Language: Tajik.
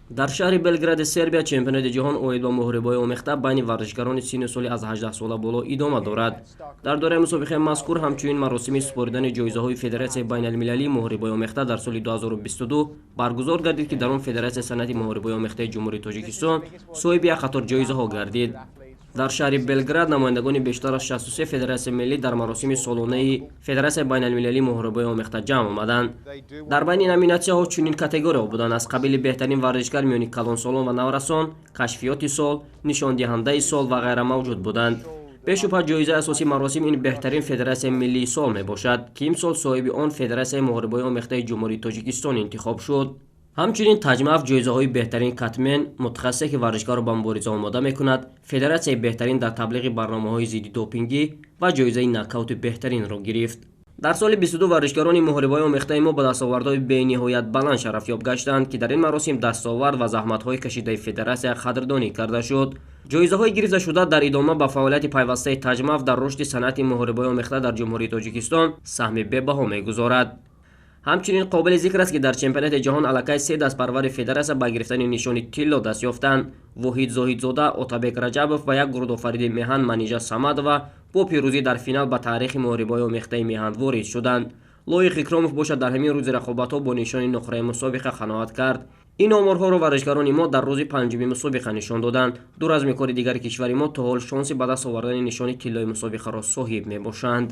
Дар шаҳри Белгради Сербия чемпионати ҷаҳон оид ба муҳорибаҳои омехта байни варзишгарони синну соли аз 18 сола боло идома дорад. Дар доираи мусобиқаи мазкур ҳамчунин маросими супоридани ҷоизаҳои Федератсияи байналмилалии муҳорибаҳои омехта дар соли 2022 баргузор гардид, ки дар он Федератсияи санъати муҳорибаҳои омехтаи Ҷумҳурии Тоҷикистон соҳиби як қатор ҷоизаҳо гардид. Дар шаҳри Белград намояндагони бештар аз 63 федератсияи миллӣ дар маросими солонаи Федератсияи байналмилалии муҳорибаҳои омехта ҷамъ омаданд. Дар байни номинатсияҳо чунин категорияҳо буданд, аз қабили беҳтарин варзишгар миёни калонсолон ва наврасон, кашфиёти сол, нишондиҳандаи сол ва ғайра мавҷуд буданд. Бешубҳа, ҷоизаи асосии маросим ин беҳтарин федератсияи миллии сол мебошад, ки имсол соҳиби он Федератсияи муҳорибаҳои омехтаи Ҷумҳурии Тоҷикистон интихоб шуд. Ҳамчунин Таҷмаф ҷоизаҳои беҳтарин катмен, мутахассисе, ки варзишгарро ба мубориза омода мекунад, федератсияи беҳтарин дар таблиғи барномаҳои зидди допингӣ ва ҷоизаи нокаути беҳтаринро гирифт. Дар соли 22 варзишгарони муҳорибаҳои омехтаи мо ба дастовардҳои бениҳоят баланд шарафёб гаштанд, ки дар ин маросим дастовард ва заҳматҳои кашидаи федератсия қадрдонӣ карда шуд. Ҷоизаҳои гирифташуда дар идома ба фаъолияти пайвастаи Таҷмаф дар рушди санъати муҳорибаҳои омехта дар Ҷумҳурии Тоҷикистон саҳми бебаҳо мегузорад. Ҳамчунин қобили зикр аст, ки дар чемпионати ҷаҳон аллакай се дастпарвари федератсия ба гирифтани нишони тилло даст ёфтанд. Воҳид Зоҳидзода, Отабек Раҷабов ва як гурдофариди меҳан Манижа Самадова бо пирӯзӣ дар финал ба таърихи муҳорибаҳои омехтаи меҳан ворид шуданд. Лоиқ Икромов бошад, дар ҳамин рӯзи рақобатҳо бо нишони нуқраи мусобиқа қаноат кард. Ин оморҳоро варзишгарони мо дар рӯзи панҷуми мусобиқа нишон доданд. Ду размикори дигари кишвари мо то ҳол шонси ба даст овардани нишони тиллои мусобиқаро соҳиб мебошанд.